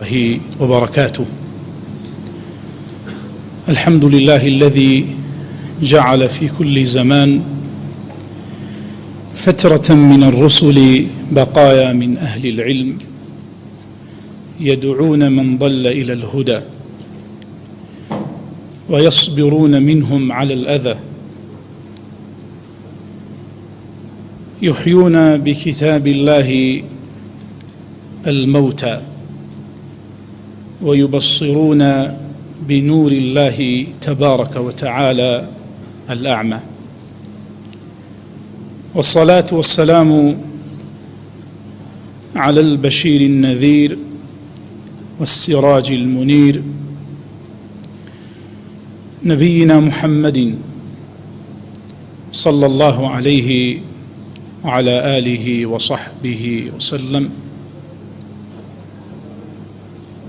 الله وبركاته. الحمد لله الذي جعل في كل زمان فترة من الرسل بقايا من أهل العلم يدعون من ضل إلى الهدى ويصبرون منهم على الأذى يحيون بكتاب الله الموتى ويبصرون بنور الله تبارك وتعالى الأعمى. والصلاة والسلام على البشير النذير والسراج المنير نبينا محمد صلى الله عليه وعلى آله وصحبه وسلم.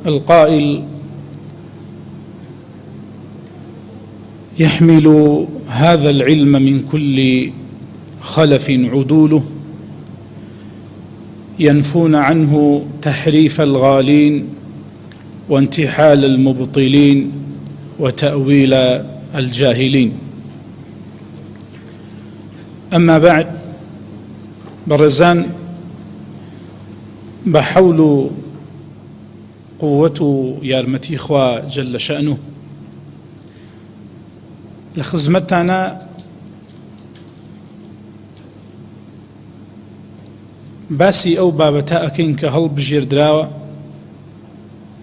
القائل يحمل هذا العلم من كل خلف عدوله ينفون عنه تحريف الغالين وانتحال المبطلين وتأويل الجاهلين. أما بعد بەڕێزان بە حەول و قوت و یارمەتی خوا جل شأنه لە خزمەتتانە باسی ئەو بابەتە ئەکەین کە هەڵبژێردراوە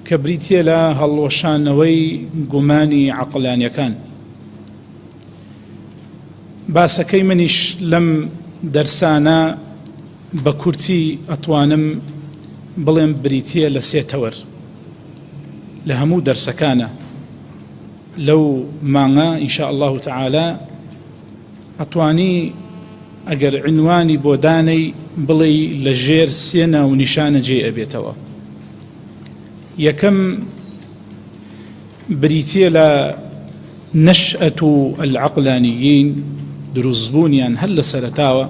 کە بریتییە لە هەڵوەشانەوەی گومانی عەقڵانیەکان. باسەکەی منیش لەم دەرسانە بە کورتی ئەتوانم بڵێم بریتییە لە سێ تەوەر لە هەموو دەرسەکانە لەو مانگە إن شاء الله تعالی ئەتوانی ئەگەر عنوانی بۆ دانەی بڵێی لە ژێر سێ ناونیشانە جێ ئەبێتەوە یەکەم بریتییە لە نشأة العقلانیین دروستبوونیان هەر لە سەرەتاوە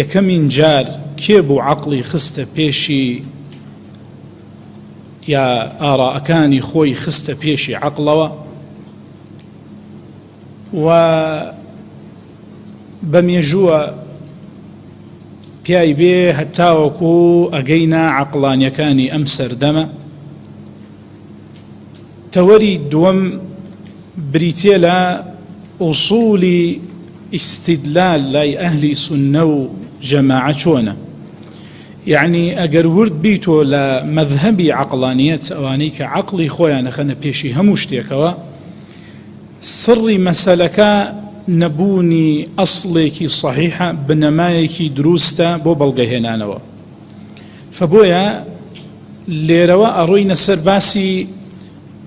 یەکەمین جار کێ بوو عەقڵی خستە پێشی یا ئارائەکانی خۆی خستە پێشی عەقڵەوە و بە مێژووە پیای بێ هەتاوەکو ئەگەینە عەقڵانیەکانی ئەم سەردەمە. تەوەری دووەم بریتیە لە ئوسولی ئیستیدلال لای ئەهلی سوننە و جەماعە چۆنە، یەعنی ئەگەر ورد بیتۆ لە مەزهەبی عەقڵانیەت ئەوانەی کە عەقڵی خۆیان ئەخەنە پێشی هەموو شتێکەوە، سڕی مەسەلەکە نەبوونی ئەسڵێکی سەحیحە، بنەمایەکی دروستە بۆ بەڵگەهێنانەوە. فبۆیە لێرەوە ئەڕۆینە سەر باسی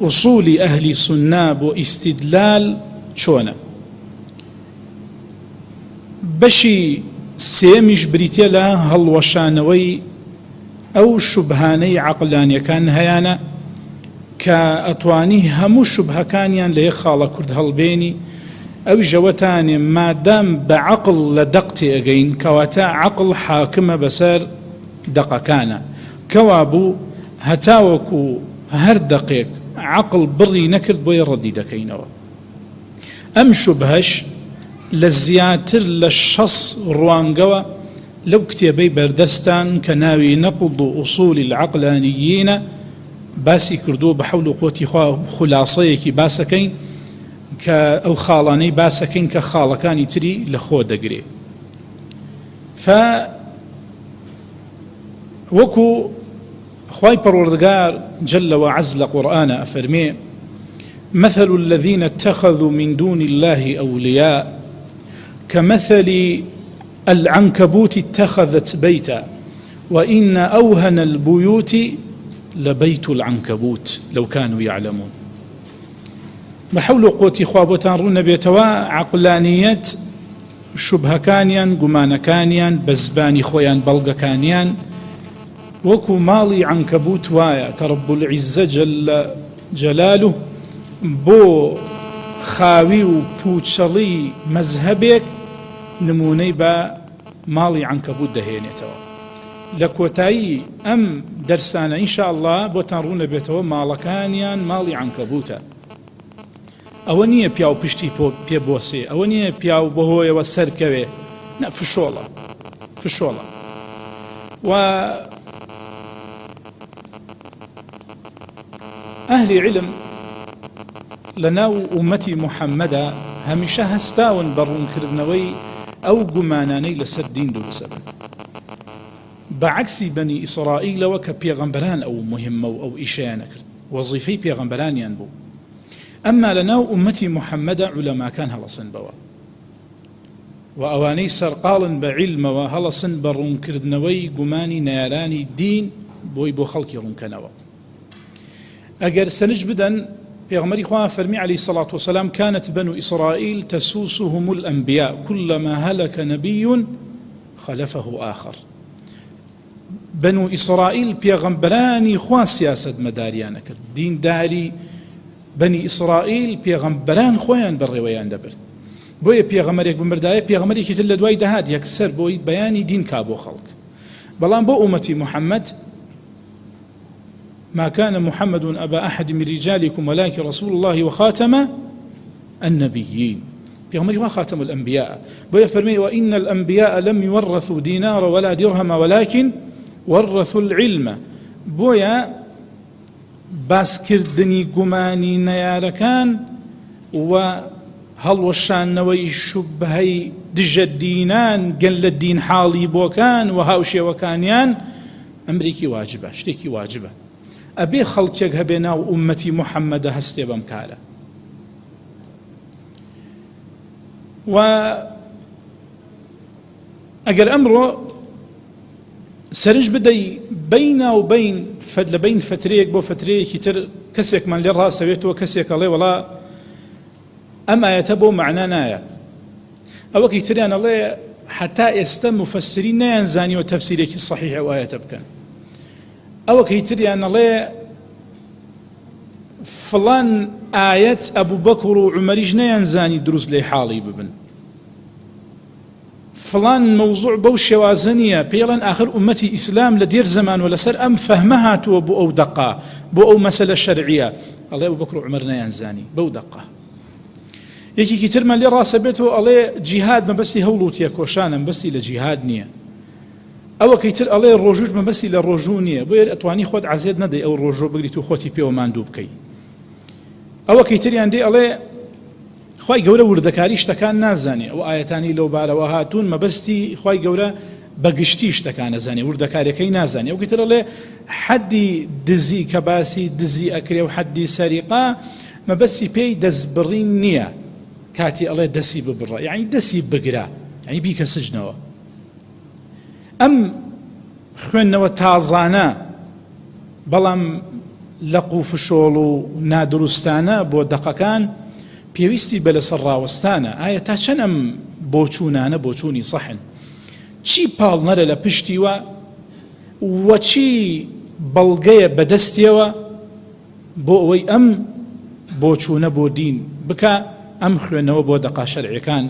ئوسولی ئەهلی سوننە بۆ ئیستیدلال چۆنە. بەشی سێیەمیش بریتیە لە هەڵوەشانەوەی ئەو شوبهانەی عەقلانیەکان هەیانە کە ئەتوانی هەموو شوبهەکانیان لە یەک خاڵە کورت هەڵبێنی ئەویش ئەوەتانێ مادام بە عەقڵ لە دەق تێئەگەین کەواتە عەقڵ حاکمە بەسەر دەقەکانە کەوابوو هەتاوەکو هەر دەقێک عەقڵ بڕی نەکرد بۆیە ڕەدی دەکەینەوە. ئەم شوبهەش لە زیاتر لە شەس ڕوانگەوە لەو کتێبەی بەردەستان کە ناوی نقض اصول العقلانیین باسی کردووە بە حەول و قوتی خوا خولاسەیەکی باسەکەین کە ئەو خاڵانەی باسەکەین کە خاڵەکانی تری لە خۆ دەگرێ ف وەکو خوای پەروەردگار جل وعز لە قورئانا ئەفەرمێ، مثل الذین اتخذوا من دون الله اولیاء کمثل العنکبوت اتخذت بیتا وان اوهن البیوت لبیت العنکبوت لو کانوا یعلمون. بە حەول و قوتی خوا بۆتان ڕوون نەبێتەوە عەقلانیەت شوبهەکانیان گومانەکانیان بە زبانی خۆیان بەڵگەکانیان وەکو ماڵی عەنکەبوت وایە کە رب العزە جل جلالە بۆ خاوی و پوچەڵی مەزهەبێک نمونەی بە ماڵی عەنکەبوت دەهێنێتەوە. لە کۆتایی ئەم دەرسانە ان شاء اللە بۆتان ڕوونەبێتەوە ماڵەکانیان ماڵی عەنکەبوتە ئەوە نییە پیاو پشتی پێ بۆسێ ئەوە نییە پیاو بەهۆیەوە سەرکەوێ نە فشۆڵە فشۆڵە و ئەهلی علم لە ناو ئومەتی محەممەدا هەمیشە هەستاون بە ڕوونکردنەوەی ئەو گومانانەی لەسەر دین دروستەبن بە عەکسی بەنی ئیسرائیلەوە کە پێغەمبەران ئەو موهیممە و ئەو ئیشەیان ئەکرد، وەزیفەی پێغەمبەرانیان بوو. ئەمما لە ناو ئوممەتی موحەممەدا عولەماکان هەڵەسن بەوە و ئەوانەی سەرقاڵن بە عیلمەوە هەڵەسن بە ڕوونکردنەوەی گومانی نەیارانی دین بۆی بۆ خەڵکی ڕوونکەنەوە. ئەگەر سەرنج بدەن پێغەمبەری خوا فەرمی علیه الصلاة والسلام كانت بنو إسرائيل تسوسهم الأنبياء كلما هلك نبي خلفه آخر بەنو ئیسرائیل پێغەمبەرانی خوا سیاسەت مەداریان ئەکرد دینداری بەنی ئیسرائیل پێغەمبەران خۆیان بەڕێوەیان دەبرد بۆیە پێغەمەرێک بمردایە پێغەمەرێکی تر لە دوای دەهات یەکسەر بۆی بەیانی دین کا بۆ خەڵک بەڵام بۆ ئومەتی محەممەد ما كان محمد أبا أحد من رجالكم ولكن رسول الله وخاتم النبيين پێغەمبەری خوا خاتم الأنبیاء بۆیە فەرمی وإن الأنبیاء لم يورثوا دینار ولا درهم ولكن ورثوا العلم بۆیە باسکردنی گومانی نەیارەکان و هەڵوەشاندنەوەی شوبهەی دژە دینان گەل لە دین حاڵی بۆکان و هاوشێوەکانیان ئەمرێکی واجبە شتێکی واجبە ئەبێ خەڵکێک هەبێ ناو ئومەتی محەممەدە هەستێ بەم کارە و ئەگەر ئەمڕۆ سەرنج بدەی بەینا و بین لە بین فترەیەک بۆ فترەیەکی تر کەسێکمان لێ ڕاستەوێتەوە کەسێک ئەڵێ وەڵا ئەم ئایەتە بۆ مەعنا نایە ئەوەکی تریان ئەڵێ حتا ئێستا مفسرین نەیان زانیوە تەفسیرێکی صحیح ئەو ئایەتە بکەن ئەوەکی تریان ئەڵێ فڵان ئایەت ئەبوو بەکر و عومەریش نەیان زانی دروست لێ حاڵی ببن فڵان مەوزوع بەو شێوازە نییە پێڵەن ئاخر ئومەتی ئیسلام لە دێر زەمان و لەسەر ئەم فەهمە هاتووە بۆ ئەو دەقا بۆ ئەو مەسەلە شەرعیە ئەڵێ ئەبوو بەکر و عومەر نەیان زانی بەو دەقا یەکێکی ترمان لێ ڕاستە بێتەوە ئەڵێ جیهاد مەبەستی هەوڵ و تێکۆشانە مەبەستی لە جیهاد نییە ئەوەکەی تر ئەڵێ ڕۆژوش مەبەستی لە ڕۆژوو نییە بۆیە ئەتوانی خۆت عەزێت نەدەی ئەو ڕۆژۆ بگریت و خۆتی پێوە ماندوو بکەی ئەوەکەی تریان دێ ئەڵێ خوای گەورە وردەکاری شتەکان نازانێ ئەو ئایەتانی لەو بارەوە هاتوون مەبەستی خوای گەورە بە گشتی شتەکان ئەزانێ وردەکاریەکەی نازانێ ئەو تر ئەڵێ حەدی دزی کە باسی دزی ئەکرێ و حەدی سەریقا مەبەستی پێی دەستبڕین نییە کاتی ئەڵێ دەسی ببڕە یعنی دەسی بگرە یعنی بیکە سجنەوە ئەم خوێندنەوە تازانە بەڵام لەق و فشۆڵ و نادروستانە بۆ دەقەکان پێویستی بە لەسەر ڕاوەستانە ئایا تا چەند ئەم بۆچوونانە بۆچوونی سەحن چی پاڵنەرە لە پشتیوە وە چی بەڵگەیە بەدەستیەوە بۆ ئەوەی ئەم بۆچوونە بۆ دین بکە ئەم خوێندنەوە بۆ دەقا شەرعیەکان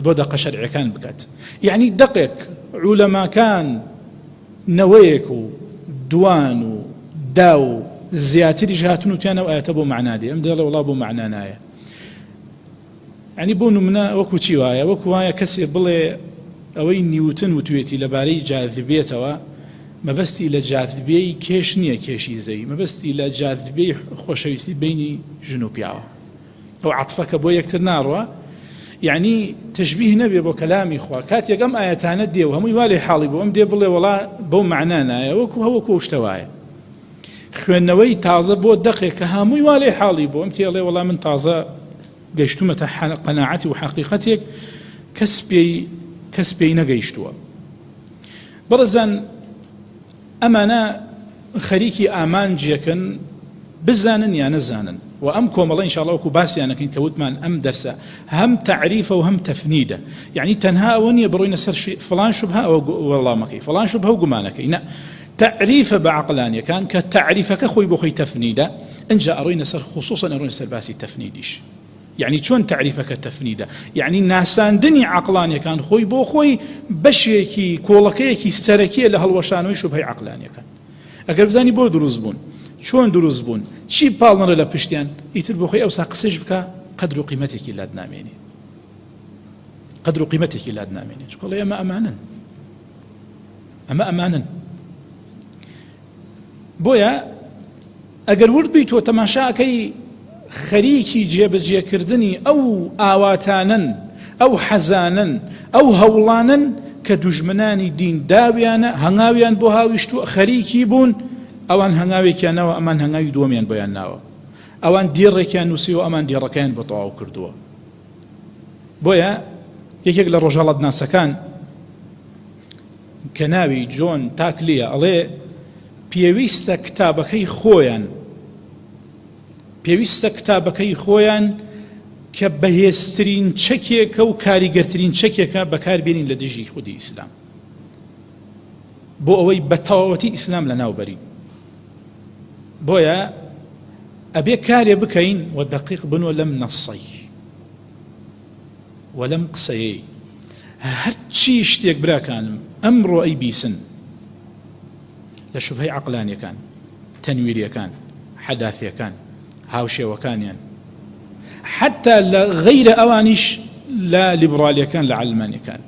بۆ دەقە شەرعیەکان بکات یعنی دەقێک عولەماکان نەوەیەک و دوان و دا و زیاتریش هاتون و تیانە و ئاەتە بۆ معنا دێ ئەم دەڵێ وڵا بۆ معنا نایە ینی بۆ نمونە وەکو چی وایە وەکو وایە کەسێ بڵێ ئەوەی نیوتن وتوێتی لەبارەی جاذبێتەوە مەبەستی لە جاذبەی کێش نییە کێشی زەوی مەبەستی لە جاذبەی خۆشەویستی بینی ژن و پیاوە ئەو عەتفە کە بۆ یەکتر ناڕوا یعنی تشبیه نەبێ بۆ کەلامی خوا کاتێک ئەم ئاەتانە دێ و هەمووی وا لێ حاڵی بۆ ئەم دێ بڵێ وەڵا بەو مەعنا نایە وەکو هەوەکو ئەو شتە وایە خوێندنەوەی تازە بۆ دەقێک کە هەمووی وا لێ حاڵی بۆ ئەم تێڵێ وەڵا من تازە گەیشتومەتە قەناعەتی و حەقیقەتێک کەس پێی کەس پێی نەگەیشتووە بەڕێزان ئەمانە خەریکی ئامانجێکن بزانن یا نەزانن و ئەم کۆمەڵە ان شاء اللە وەکو باسیان ئەکەین کە وتمان ئەم دەرسە هەم تەعریفە و هەم تەفنیدە یعنی تەنها ئەوە نییە بڕۆینە سەر فڵان شوبهە ئەوە وەڵامەکەی فڵان شوبهە و گومانەکەی نا تەعریفە بە عەقلانیەکان کە تەعریفەکە خۆی بۆ خۆی تەفنیدە ئینجا ئەڕۆینە سەر خصوصا ئەڕۆینە سەر باسی تەفنیدیش. یعنی چۆن تەعریفەکە تەفنیدە؟ یعنی ناساندنی عەقڵانیەکان خۆی بۆ خۆی بەشێکی کۆڵەکەیەکی سەرەکیە لە هەڵوەشانەوەی شوبهەی عەقلانیەکان. ئەگەر بزانی بۆ دروست بوون، چۆن دروست بوون، چی پاڵنەرە لە پشتیان، ئیتر بۆ خۆی ئەوسا قسەیش بکە قەدر و قیمەتێکی لات نامێنێ. قەدر و قیمەتێکی لات نامێنێ. چونکە ئەڵێ ئەمە ئەمانن. ئەمە ئەمانن. بۆیە ئەگەر ورد بیتەوە تەماشا ئەکەی خەریکی جێبەجێکردنی ئەو ئاواتانەن، ئەو حەزانەن، ئەو هەوڵانەن کە دوژمنانی دین داویانە، هەنگاویان بۆ هاویشتووە، خەریکی بوون، ئەوان هەنگاوێکیان ناوە، ئەمان هەنگاوی دووەمیان بۆیان ناوە. ئەوان دێڕێکیان نووسیوە، ئەمان دێڕەکەیان بۆ تەواو کردووە. بۆیە یەکێک لە ڕۆژهەڵاتناسەکان کە ناوی جۆن تاکلیە ئەڵێ پێویستە کتابەکەی خۆیان پێویستە کتابەکەی خۆیان کە بەهێزترین چەکێکە و کاریگەرترین چەکێکە بەکاربێنین لە دژی خودی ئیسلام بۆ ئەوەی بە تەواوەتی ئیسلام لە ناو بەرین بۆیە ئەبێ کارێ بکەین و دەقیق بنۆ لەم نەسەی وە لەم قسەیەی هەرچی شتێک براکانم ئەمڕۆ ئەی بیسن لە شوبهەی عەقلانیەکان تەنویریەکان حەداثیەکان هاوشێوەکانیان حتا لە غەیرە ئەوانیش لە لیبرالیەکان لە عەلمانیەکان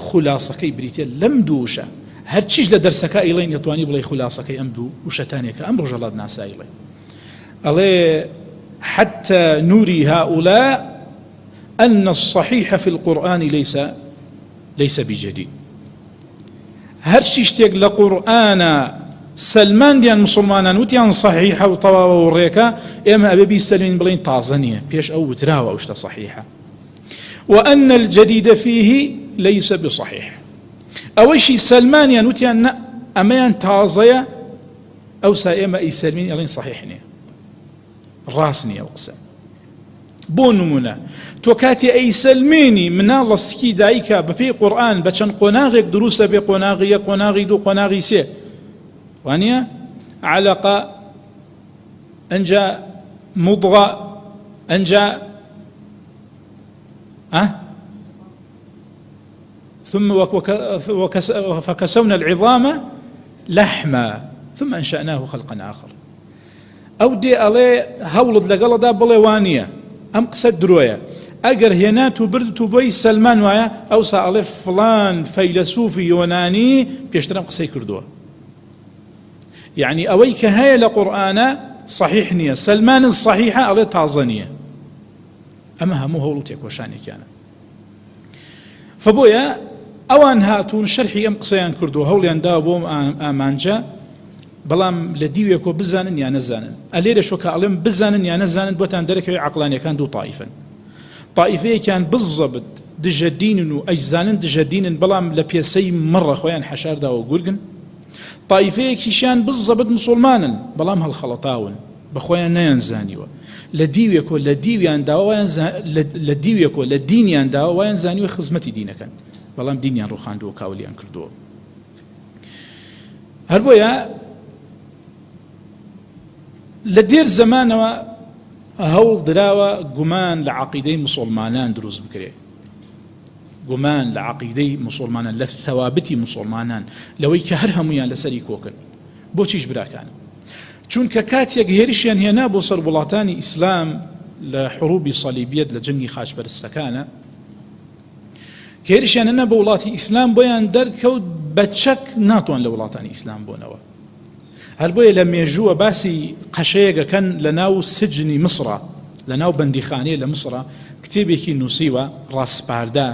خولاسەکەی بریتە لەم دوو وشە هەرچیش لە دەرسەکە ئەیڵێن ئەتوانی بڵێ خولاسەکەی ئەم دوو وشەتانێکە ئەم ڕۆژەڵات ناسایڵێ ئەڵێ حتى نوري هؤلاء أن الصحيح في القرآن ليس ليس بجديد هەرچی شتێک لە قورئانە سەلماندیان مسلمانان وتیان صحیحە و تەواوە و ڕێکە ئێمە ئەبێ بیسەلمین بڵین تازە نییە پێش ئەو وتراوە ئەو شتە صحیحە وأن الجديد فيه ليس بصحيح ئەوەیشی سەلمانیان وتیان نە ئەمەیان تازەیە ئەوسا ئێمە ئەیسەلمین ئەڵێن صحیح نییە ڕاست نییە ئەو قسە بۆ نمونە تۆ کاتێ ئەیسەلمێنی مناڵ لە سکی دایکە بەپێی قورئان بە چەند قۆناغێک دروستە بێ قۆناغی یەک قۆناغی دوو قۆناغی سێ وانە عەلەقە ئەنجا مضغە ئەنجا ئە ثم فكسونا العظام لحما ثم أنشأناه خلقا آخر ئەو دێ ئەڵێ هەوڵت لەگەڵەدا بڵێ وانیە ئەم قسەت درۆیە ئەگەر هێنات و بردت و بۆی سەلمان وایە ئەوسا ئەڵێ فڵان فەیلەسوفی یۆنانی پێشتر ئەم قسەی کردووە یعنی ئەوەی کە هەیە لە قورئانە صحیح نییە سەلمان صحیحە ئەڵێ تازە نییە ئەمە هەموو هەوڵ و تێکۆشانێکیانە فبۆیە ئەوان هاتوون شەرحی ئەم قسەیان کردو هەوڵیان دا بۆ ئامانجە بەڵام لە دیوێکۆ بزانن یا نەزانن ئەلێرە شۆکە ئەڵێم بزانن یا نەزانن بۆتان دەرەکەوێت عقلانیەکان دوو تائیفن تائیفەیەکیان بزەبت دژە دینن و ئەیزانن دژە دینن بەڵام لە پێسەی مڕە خۆیان حەشارداوە گورگن تائیفەیەکیشیان بزەبت مسلمانن بەڵام هەڵخەڵەتاون بە خۆیان نەیانزانیوە لە دیوێکۆ لە دیویان داوە وایان لە دیوێکۆ لە دینیان داوە وایان زانیوە خزمەتی دینەکەن بەڵام دینیان ڕوخاندووە کاولیان کردووە هەر بۆیە لە دێر زەمانەوە هەوڵ دراوە گومان لە عقیدەی مسلمانان دروست بکرێت گومان لە عقیدەی مسلمانان لە ثوابتی مسلمانان لەوەی کە هەر هەمویان لەسەری کۆکن بۆچیش براکانم؟ چونکە کاتێک هێرشیان هێنا بۆ سەر وڵاتانی ئیسلام لە حروبی سەلیبیەت لە جەنگی خاچپەرستەکانە کە هێرشیان هێنا بۆ وڵاتی ئیسلام بۆیان دەرکەوت بە چەک ناتوان لە وڵاتانی ئیسلام بۆنەوە هەر بۆیە لە مێژووە باسی قەشەیەکەکەن لە ناو سجنی مسرە لە ناو بەندیخانەیە لە مسرە کتێبێکی نووسیوە ڕاسپاردە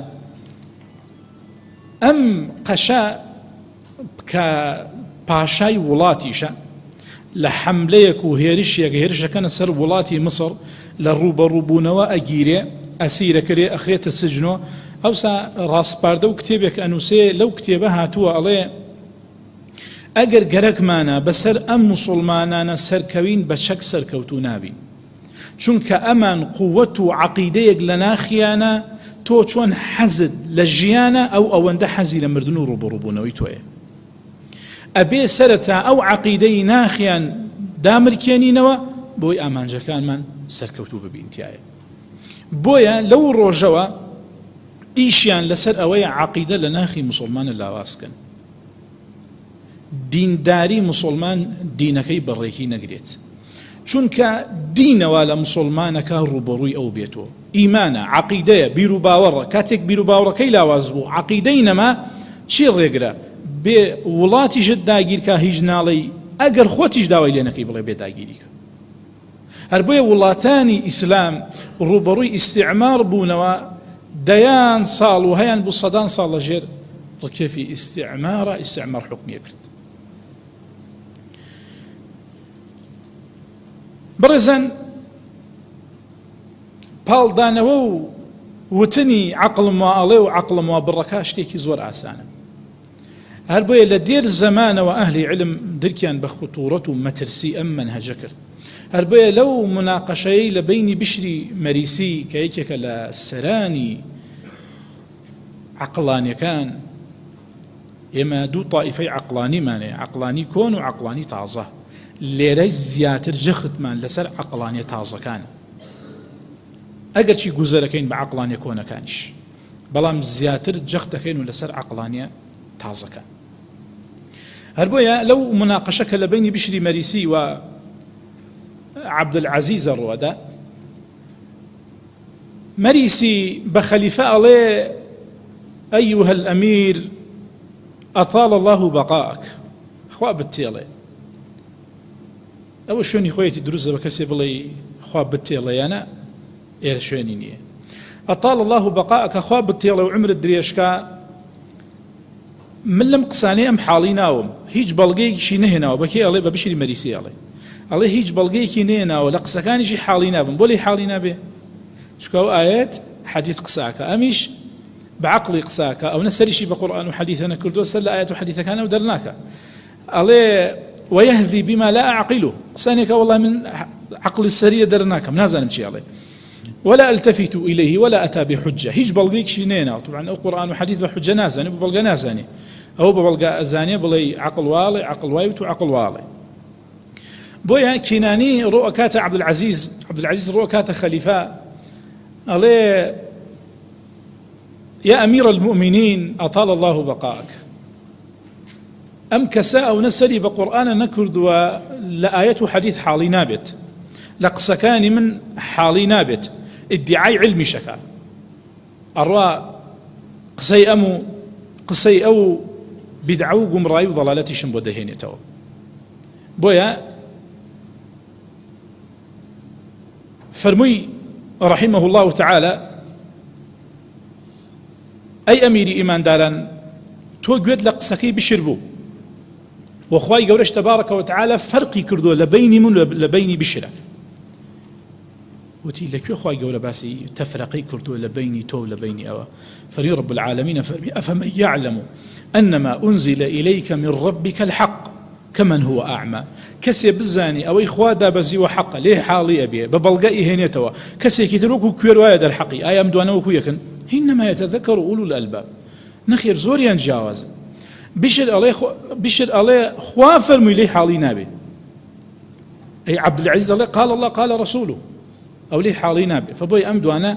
ئەم قەشە کە پاشای وڵاتیشە، لە حەملەیەک و هێرشێک هێرشەکەنە سەر وڵاتی میسڕ لە ڕووبەڕووبوونەوە ئەگیرێ، ئەسیرەکرێ، ئەخرێتە سجنۆ، ئەوسا ڕاسپاردە و کتێبێک ئەنووسێ، لەو کتێبە هاتووە ئەڵێ، ئەگەر گەرەکمانە بەسەر ئەم موسوڵمانانە سەرکەوین بە چەک سەرکەوتوو نابین. چونکە ئەمان قوت و عەقیدەیەک لە ناخیانە تۆ چۆن حەزت لە ژیانە ئەو ئەوەندە حەزی لە مردن و ڕوبەڕوبوونەوەی تۆیە ئەبێ سەرەتا ئەو عەقیدەی ناخیان دامرکێنینەوە بۆی ئامانجەکانمان سەرکەوتوو ببین تایە. بۆیە لەو ڕۆژەوە ئیشیان لەسەر ئەوەیە عەقیدە لە ناخی موسڵمانە لاواز کەن، دینداری موسڵمان دینەکەی بە ڕێکی نەگرێت، چونکە دینە وا لە موسڵمانەکە ڕووبەڕووی ئەو بێتەوە، ئیمانە، عەقیدەیە، بیروباوەڕە، کاتێک بیروباوەڕەکەی لاواز بوو، عەقیدەی نەما، چی ڕێگرە؟ بێ وڵاتیشت داگیرکا هیچ ناڵێی، ئەگەر خۆتیش داوای لێ نەکەی بڵێ بێ داگیریکە. هەر بۆیە وڵاتانی ئیسلام ڕووبەڕووی ئیستیعمار بوونەوە دەیان ساڵ و هەیان بوو سەدان ساڵ لە ژێر ڕکێفی ئیستیعمارە ئیستیعمار حوکمی کرد. بەڕێزان پاڵدانەوە و وتنی عەقڵم وا ئەڵێ و عەقڵم وا بڕەکا شتێکی زۆر ئاسانە. هەر بۆیە لە دێر زەمانەوە ئەهلی علم درکیان بە خطورەت و مەترسی ئەم مەنهەجە کرد. هەر بۆیە لەو موناقەشەیەی لە بەینی بشری مەریسی کە یەکێکە لە سەرانی عەقڵانیەکان، ئێمە دوو تائیفەی عەقڵانیمان هەیە، عەقڵانی کۆن و عەقڵانی تازە. لێرە زیاتر جەختمان لەسەر عەقڵانیە تازەکانە، ئەگەرچی گوزەرەکەین بە عەقڵانیە کۆنەکانیش. بەڵام زیاتر جەخت دەکەین و لەسەر عەقڵانیە تازەکان. هەر بۆیە لەو مناقەشە کە لە بەینی بشری مەریسی و عەبدولعەزیزە ڕوەدا، مەریسی بە خەلیفە ئەڵێ ئەیها الأمیر أطال الله بقاءك، خوا بتێڵێ. ئەوە شوێنی خۆیەتی دروستە بە کەسێ بڵێ خوا بتێڵێ یانە ئێرە شوێنی نییە. اطال اللە بقاءک خوا بتێڵێ و عومرت درێژکا من لەم قسانەی ئەم حاڵی ناوم هیچ بەڵگەیەکیشی نەهێناوە بە کێ ئەڵێ بە بشری مەریسی ئەڵێ ئەڵێ هیچ بەڵگەیەکی نێناوە لە قسەکانیشی حاڵی نابم بۆ لێی حاڵی نابێ چونکە ئەو ئایەت حەدیث قساکە ئەمیش بە عەقڵی قساکە ئەو نە سەریشی بە قورئان و حەدیثە نەکردووە سەر لە ئایەت و حەدیثەکانەوە دەرناکە ئەڵێ ويهذي بما لا أعقله قسانێکە والله من عقلی سەریە دەرناکەم نازانم چی ئەڵێ ولا التفت إليه ولا أتى بحجة هیچ بەڵگەیەکیشی نەهێناوە طبعا ئەو قورئان و حەدیث بە حجە نازانێ بە بەڵگە نازانێ ئەو بە بەڵگە ئەزانێ بڵێ عەقڵ واڵێ عەقڵ وای وت و عەقڵ واڵێ بۆیە کینانی ڕۆ ئەکاتە عەبدولعەزیز عەبدولعەزیز ڕۆ ئەکاتە خەلیفە ئەڵێ يا أمير المؤمنين أطال الله بقاءك ئەم کەسە ئەونە سەری بە قورئانە نەکردووە لە ئایەت و حەدیث حاڵی نابێت لە قسەکانی من حاڵی نابێت ئیدعای علمیش ئەکا ئەڕوا قسەی ئەم و قسەی ئەو بیدعە و گومڕایی و ضەلالەتیشم بۆ دەهێنێتەوە بۆیە فەرمووی رحمه الله تعالی ئەی ئەمیری ئیمانداران تۆ گوێت لە قسەکەی بشر بوو و خوای گەورەش تبارک وتعالی فەرقی کردووە لە بەینی من لە بەینی بشرە وتی لە کوێ خوای گەورە باسی تەفرەقەی کردووە لە بەینی تۆ و لە بەینی ئەوە فەرمی رب العالمین فەرمی أفمن يعلم أنما أنزل إليك من ربك الحق کمن هو اعمی، کەسێ بزانێ ئەوەی خوا دابەزیوە حەقە لێ حاڵی ئەبێ بە بەڵگە ئیهێنێتەوە، کەسێکی تر وەکو کوێر وایە دەرحەقی، ئایا ئەم دوانە وەکو یەکن؟ انما یتذکر اولو الالباب، نەخێر زۆریان جیاوازن. بشر ئەڵێ بشر ئەڵێ خوا فەرمووی لێی حاڵی نابێ. ئەی عەبدولعەزیز ئەڵێ قال الله قال رسوله، ئەو لێی حاڵی نابێ. فبۆیە ئەم دوانە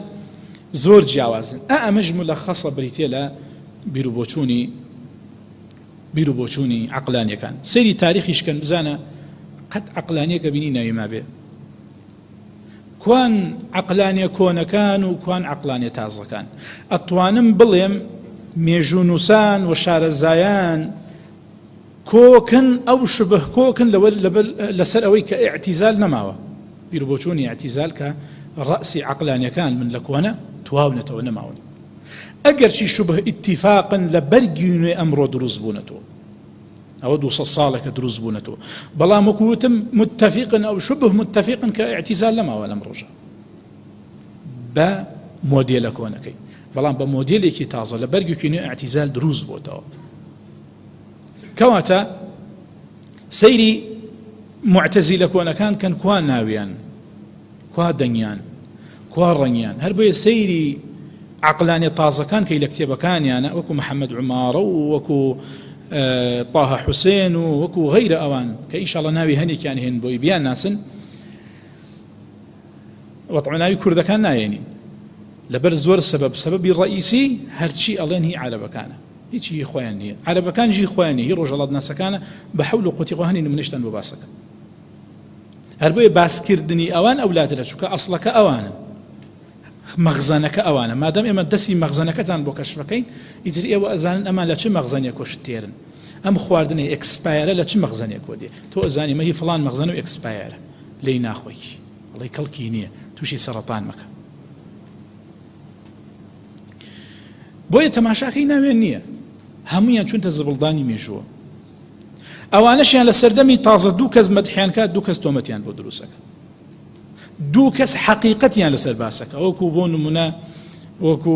زۆر جیاوازن. ئا ئەمەش مولەخەسە بریتیە لە بیروبۆچوونی بیر و بۆچوونی عەقلانیەکان سەیری تاریخیش کەن بزانە قەت عەقلانیەکە بینی ناوی مابێ کوان عەقلانیە کۆنەکان و کوان عەقلانیە تازەکان ئەتوانم بڵێم مێژوونووسان و شارەزایان کۆکن ئەو شبه کۆکن لەسەر ئەوەی کە ئیعتیزال نەماوە بیربۆچوونی ئیعتیزال کە ڕەسی عەقلانیەکان من لە کۆنە تواونەتەوە نەماون ئەگەرچی شوبه ئیتیفاقن لە بەرگی نوێ ئەمڕۆ دروست بوونەتەوە ئەوە 200 ساڵێکە دروست بوونەتەوە بەڵام وەکو وتم متفقن ئەو شبه متفقن کە ئیعتیزال نەماوە لەم ڕۆژە بە مۆدێلە کۆنەکەی بەڵام بە مۆدێلێکی تازە لە بەرگێکی نوێ ئیعتیزال دروست بۆتەوە کەواتە سەیری معتەزیلە کۆنەکان کەن کوا ناویان کوا دەنگیان کوا ڕەنگیان هەر بۆیە سەیری عەقلانیە تازەکان کەی لە کتێبەکانیانە وەکو محەممەد عومارە و وەکو تاها حوسێن و وەکو غەیرە ئەوان کە ئیشاڵە ناوی هەنێکیان هێن بۆی بیان ناسن وەتعە ناوی کوردەکان نایەنین. لەبەر زۆر سەبەب، سەبەبی ڕەئیسی هەرچی ئەڵێن هی عەرەبەکانە هیچی هی خۆیان نییە، عەرەبەکانیش هی خۆیان نییە، هی ڕۆژهەڵاتناسەکانە، بە حەول و قوتی خۆ هەنی نمونەشتان بۆ باسەکەم. هەر بۆیە باسکردنی ئەوان ئەولاترە، چونکە ئەسڵەکە ئەوانن، مەخزەنەکە ئەوانە، مادەم ئێمە دەستی مەخزەنەکەتان بۆ کەشفەکەین ئیتر ئێوە ئەزانن ئەمان لە چ مەخزەنێکۆ شت تێرن، ئەم خواردنەی expire ە لە چ مەخزەنێکۆ دێ، تۆ ئەزانی ئەمە هی فڵان مەخزەنە و expire ە لێی ناخۆی، ئەڵێی کەڵکی نییە تووشی سەرەتان مەکە. بۆیە تەماشاکەی ناوێن نییە، هەموویان چونتە زبڵدانی مێژووە. ئەوانەشیان لە سەردەمی تازە دوو کەس مەدحیان کات دوو کەس تۆمەتیان بۆ دروستەکە دوو کەس حەقیقەتیان لەسەر باسەکە وەکو بۆ نمونە وەکو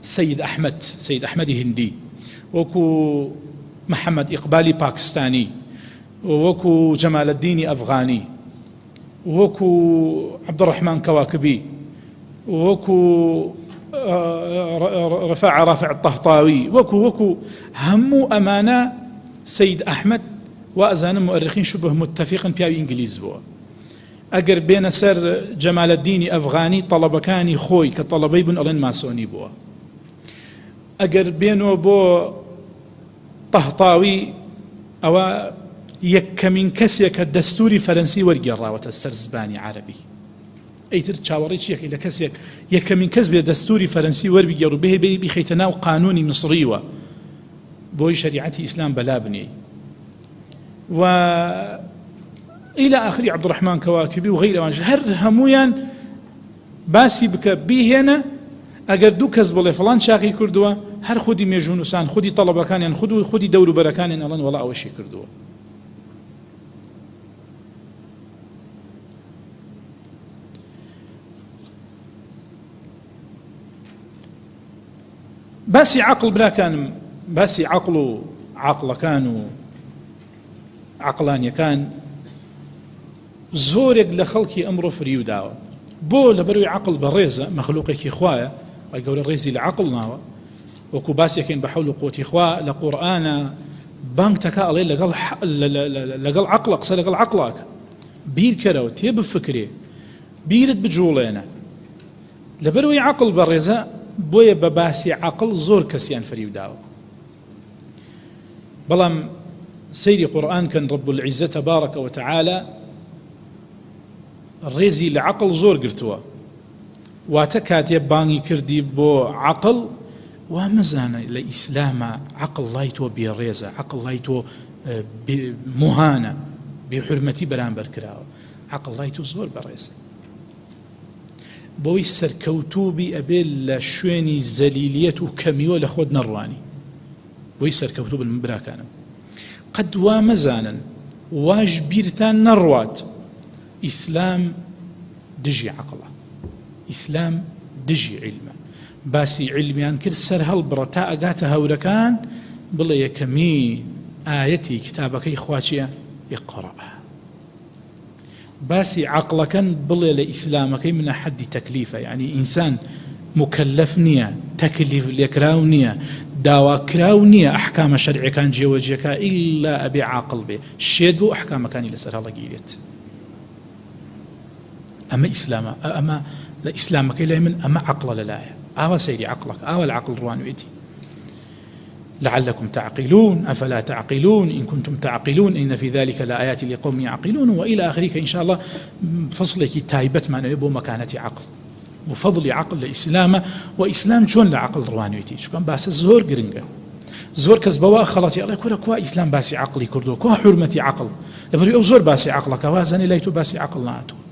سید ئەحمد سید ئەحمەدی هندی وەکو محەممەد ئیقبالی پاکستانی وەکو جەمالەدینی ئەفغانی وەکو عەبدوڕەحمان کەواکبی، وەکو رفاعە رافع الطهطاوی، وەکو وەکو هەموو ئەمانە سەید ئەحمەد وا ئەزانم مؤرخین شبه متفقن پیاوی ئینگلیز بووە. ئەگەر بێنە سەر جەمالەدینی ئەفغانی تەڵەبەکانی خۆی کە تەڵەبەی بوون ئەڵێن ماسۆنی بووە. ئەگەر بێنەوە بۆ تەهتاوی ئەوە یەکەمین کەسێکە دەستوری فەرەنسی وەرگێڕاوەتە سەر زبانی عەرەبی. ئیتر چاوەڕێی چی ئەکەی لە کەسێک یەکەمین کەس بێ دەستوری فەرەنسی وەربگێڕ و بێ بیخەیتە ناو قانونی میسریوە بۆی شەریعەتی ئیسلام بەلا بنێی و إلى آخری عبدالرحمن کەواکبی و غیرەوانش هەر هەمویان باسی بکە بیهێنە ئەگەر دوو کەس بڵێ فڵان چاکەی کردووە هەر خودی مێژوونووسان خودی تەڵەبەکانیان خود و خودی دەوروبەرەکانیان ئەڵێن وەڵا ئەوەشی کردووە. باسی عەقڵ براکانم باسی عەقڵ و عاقڵەکان و عەقڵانیەکان زۆرێک لە خەڵکی ئەمڕۆ فریو داوە بۆ لەبەروی عەقڵ بەڕێزە مەخلوقێکی خوایە خوای گەورە ڕێزی لە عەقڵ ناوە وەکو باسێکین بە حەول و قوتی خوا لە قورئانە بانگ تەکا ئەڵێ لەگەڵ لەگەڵ عەقڵە قسە لەگەڵ عەقڵاکە بیرکەرەوە تێ بفکرێ بیرت بجوڵێنە لەبەرەوەی عەقڵ بەڕێزە بۆیە بە باسی عەقڵ زۆر کەسیان فریو داوە بەڵام سەیری قورئان کەن رب العزە تبارک وتعالی ڕێزی لە عەقڵ زۆر گرتووە واتە کاتێ بانگی کردی بۆ عەقڵ وا مەزانە لە ئیسلامە عەقڵ لای تۆ بێڕێزە عەقڵ لای تۆ مهانە بێحورمەتی بەرامبەر کراوە عەقڵ لای تۆ زۆر بەڕێزە بۆی سەرکەوتوو بی ئەبێ لە شوێنی زەلیلیەت و کەمیوە لە خۆت نەڕوانی بۆی سەرکەوتوو بن براکانم قەت وا مەزانن واش بیرتان نەڕوات ئیسلام دژی عەقڵە ئیسلام دژی عیلمە باسی عیلمیان کرد سەر هەڵبڕە تا ئەگاتە هەورەکان بڵێ یەکەمین ئایەتی کتابەکەی خوا چییە؟ اقرأ باسی عەقڵەکەن بڵێ لە ئیسلامەکەی منە حەدی تەکلیفە یانی ئینسان موکەلەف نییە تەکلیف لێکراو نییە داواکراو نییە ئەحکامە شەرعیەکان جێوەجێکا ئیلا ئەبێ عاقڵ بێ شێت بۆ ئەحکامەکانی لەسەر هەڵەگیرێت ئەمە ئیسلامە ئەمە لە ئیسلامەکەی لای من ئەمە عەقڵە لەلایە ئاوا سەیری عەقڵەکە ئاوا لە عەقڵ ڕوانوێتی لعلكم تعقلون افلا تعقلون ان كنتم تعقلون ان في ذلك لآيات لقوم يعقلون والى آخره کە ان شاء الله فصلێکی تایبەتمان ئەوێ بۆ مەکانەتی عەقڵ و فەضلی عەقڵ لە ئیسلامە و ئیسلام چۆن لە عەقڵ ڕوانوێتی چونکە باسە زۆر گرنگە زۆر کەس بەوە خەڵەتی ئەڵێ کورە کوا ئیسلام باسی عەقڵی کردووە کوا حورمەتی عەقڵ لەبەری ئەو زۆر باسی عەقڵەکە وازانێ لای تۆ باسی عەقڵ نهاتووە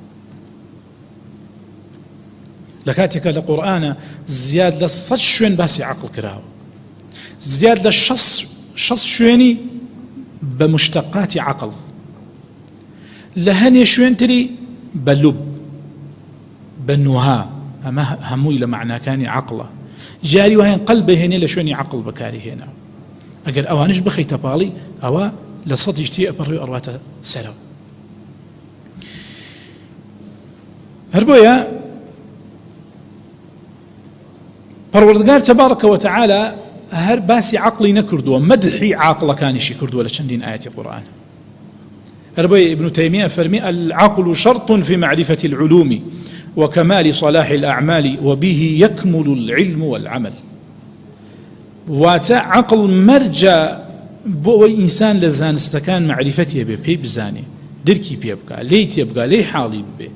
لە کاتێکا لە قورئانە زیاد لە سەد شوێن باسی عەقڵ کراوە زیاد لە شەست شوێنی بە مشتەقاتی عەقڵ لە هەنێ شوێنتری بە لوب بە نوها ئەمە هەمووی لە معناکانی عەقڵە جاری وایەن قەل بهێنێ لە شوێنی عەقڵ بەکاری هێناوە ئەگەر ئەوانش بخەیتە پاڵی ئەوە لە سەدیش تێ ئەپەڕی ئەڕواتە سەرەوە هەر بۆیە پەروەردگار تبارک وتعالی هەر باسی عەقڵی نەکردووە مەدحی عاقڵەکانیشی کردووە لە چەندین ئاەتی قورئان هەر بۆیە ابن تيمية فەرمی العقل شرط في معرفة العلوم. وكمال صلاح الأعمال وبه يكمل العلم والعمل. واتە عەقڵ مەرجە بۆ ئەوەی ئینسان لە زانستەکان مەعریفەتی هەبێ، پێی بزانێ، درکی پێ بکا، لێی تێبگا، لێی حاڵی ببێ.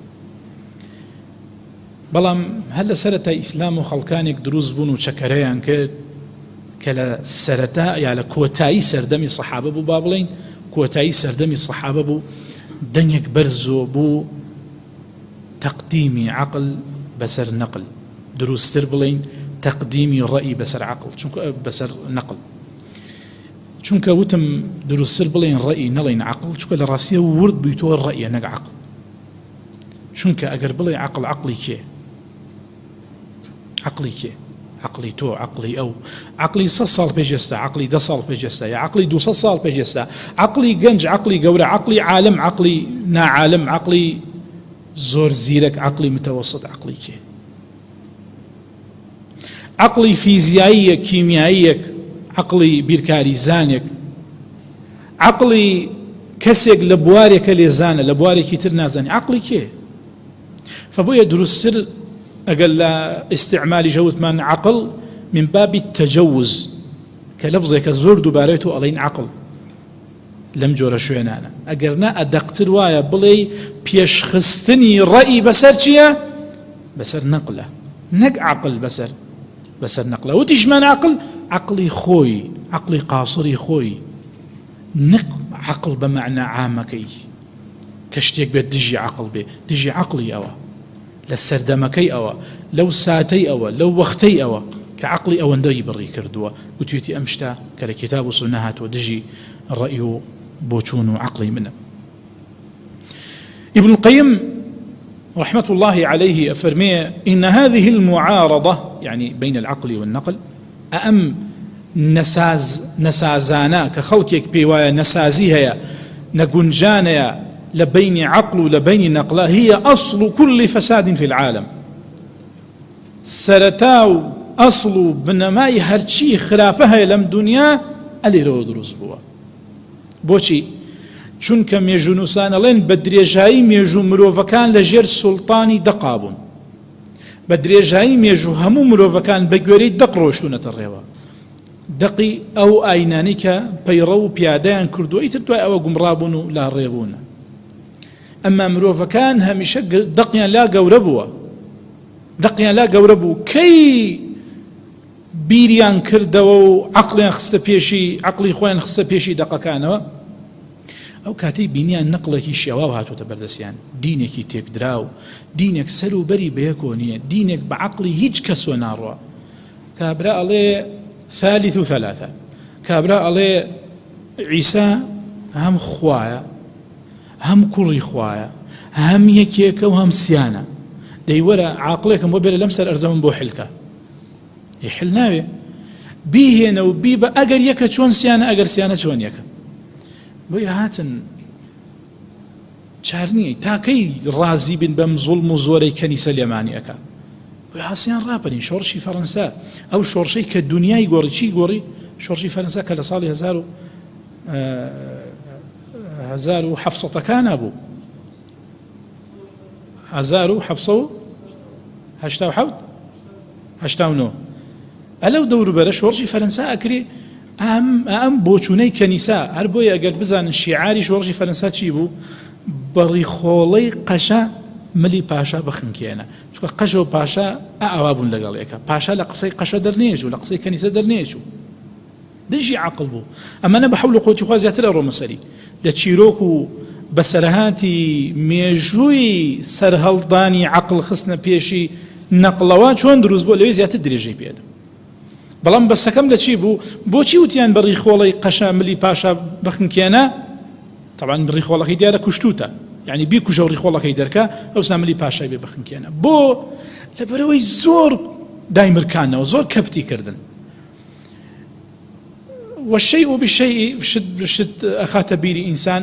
بەڵام هەر لە سەرەتای ئیسلام و خەڵکانێک دروست بوون و چەکەرەیان کرد کە لە سەرەتا یا لە کۆتایی سەردەمی سەحابە بوو، با بڵێین کۆتایی سەردەمی سەحابە بوو، دەنگێک بەرزۆ بوو تەقدیمی عەقل بەسەر نەقل، دروستتر بڵێین تەقدیمی ڕەئی بەسەر عەقل، چونکە بەسەر نەقل، چونکە وتم دروستتر بڵێین ڕەئی نەڵێین عەقل، چونکە لە ڕاستیە ورد بوویتەوە ڕەئیە نەک عەقل. چونکە ئەگەر بڵێ عەقڵ عەقڵی کێ؟ عەقڵی کێ؟ عەقڵی تۆ، عەقڵی ئەو، عەقڵی سە ساڵ پێش ئێستا، عەقڵی دە ساڵ پێش ئێستا، یا عەقڵی 200 ساڵ پێش ئێستا، عەقڵی گەنج، عەقڵی گەورە، عەقڵی عالم، عەقڵی ناعالم، عەقڵی زۆر زیرەک، عەقڵی متەوەسط، عەقڵی کێ؟ عەقڵی فیزیاییەک، کیمیاییەک، عەقڵی بیرکاریزانێک، عەقڵی کەسێک لە بوارێکە لێزانە لە بوارێکی تر نازانێ، عەقڵی کێ؟ فبۆیە دروستتر ئەگەر لە ئیستعمالی ژەوتمان عەقڵ من باب التجوز کە لەفزێکە زۆر دووبارەێت و ئەڵین عەقڵ لەم جۆرە شوێنانە ئەگەر نا ئەدەقتر وایە بڵێی پێشخستنی ڕەئی بەسەر چییە؟ بەسەر نەقلە نەک عەقل بەسەر بەسەر نەقلە وتیشمان عەقل عەقڵی خۆی عەقڵی قاسری خۆی نەک عەقڵ بە مەعنا عامەکەی کە شتێک بێت دژی عەقڵ بێ دژی عەقڵی ئەوە لە سەردەمەکەی ئەوە لەو ساتەی ئەوە لەو وەختەی ئەوە کە عەقڵی ئەوەندەی بڕی کردووە وتوێتی ئەم شتە کە لە کیتاب و سوننە هاتووە دژی ڕەئی و بۆچوون و عەقڵی منە. ابن القيم رحمة الله عليه أفرمي إن هذه المعارضة يعني بين العقل والنقل ئەم نەساز نەسازانە کە خەڵکێک پێی وایە نەسازی هەیە نەگونجانەیە لە بەینی عەقڵ و لە بەینی نەقڵە هي أصل كل فساد في العالم سەرەتا و ئەسڵ و بنەمای هەرچی خراپە هەیە لەم دنیا ئەلێرەوە دروست بووە بۆچی؟ چونکە مێژوونووسان ئەڵێن بە درێژایی مێژوو مرۆڤەکان لە ژێر سوڵتانی دەقا بوون بە درێژایی مێژوو هەموو مرۆڤەکان بە گوێرەی دەق ڕۆشتوونەتە ڕێوە دەقی ئەو ئاینانەی کە پەیڕەو و پیادەیان کردووە ئیتر دوای ئەوە گومڕا بوون و لاڕێ بوون ئەمما مرۆڤەکان هەمیشە دەقیان لا گەورە بووە دەقیان لا گەورە بوو کەی بیریان کردەوە و عقلیان خستە پێشی عقلی خۆیان خستە پێشی دەقەکانەوە ئەو کاتەی بینیان نەقڵێکی شێواو هاتۆتە بەردەستیان، دینێکی تێکدراو، دینێک سەر و بەری بەیەکۆ نییە، دینێک بە عەقڵی هیچ کەسوە ناڕوا. کابرا ئەڵێ ثالث ثلاثە، کابرا ئەڵێ عیسا هەم خوایە، هەم کوڕی خوایە، هەم یەکێکە و هەم سیانە. دەی وەرە عاقڵێکم بۆ بێرە لەم سەر ئەرزە من بۆ حلکە. حل ناوێ. بیهێنە و بیبە ئەگەر یەکە چۆن سیانە ئەگەر سیانە چۆن یەکە. بۆیە هاتن چار نییە تاکەی ڕازی بن بەم زوڵم و زۆرەی کەنیسە لێمانی ئەکا بۆیە هاسیان ڕاپەرین شۆڕشی فەڕەنسا ئەو شۆڕشەی کە دنیای گۆڕی چی گۆڕی شۆڕشی فەرەنسا کە لە ساڵی هەزار و هەزار و حەفسەتەکانە بوو 1787 89 ئەلەو دەوروبەرە شۆڕشی فەرەنسا ئەکرێ ئەم ئەم بۆچوونەی کەنیسا هەر بۆیە ئەگەر بزانن شیعاری شۆڕشی فەرەنسا چی بوو بەڕیخۆڵەی قەشە ملی پاشا بخنکێنە چونکە قەشە و پاشا ئاوا بوون لەگەڵ یەکە پاشا لە قسەی قەشە دەرنێچوو لە قسەی کەنیسە دەرنێچوو دژی عەقڵ بوو ئەمانە بە حەول و قوتی خوا زیاتر ئەڕۆمە سەری لە چیرۆک و بەسەرهاتی مێژووی سەرهەڵدانی عەقڵ خستنە پێشی نەقڵەوە چۆن دروست بوو لەوێ زیاتر درێژەی پێدەم بەڵام بەسەکەم لە چی بوو بۆچی وتیان بە ڕیخۆڵەی قەشە ملی پاشا بخنکێنە طبعا ڕیخۆڵەکەی دیارە کوشتوتە یعنی بیکوژە و ڕیخۆڵەکەی دەرکە ئەوسا ملی پاشای بێ بخنکێنە بۆ لەبەرەوەی زۆر دایمرکانەوە زۆر کەپتی کردن والشيء بالشيء شت شت ئەخاتە بیری ئینسان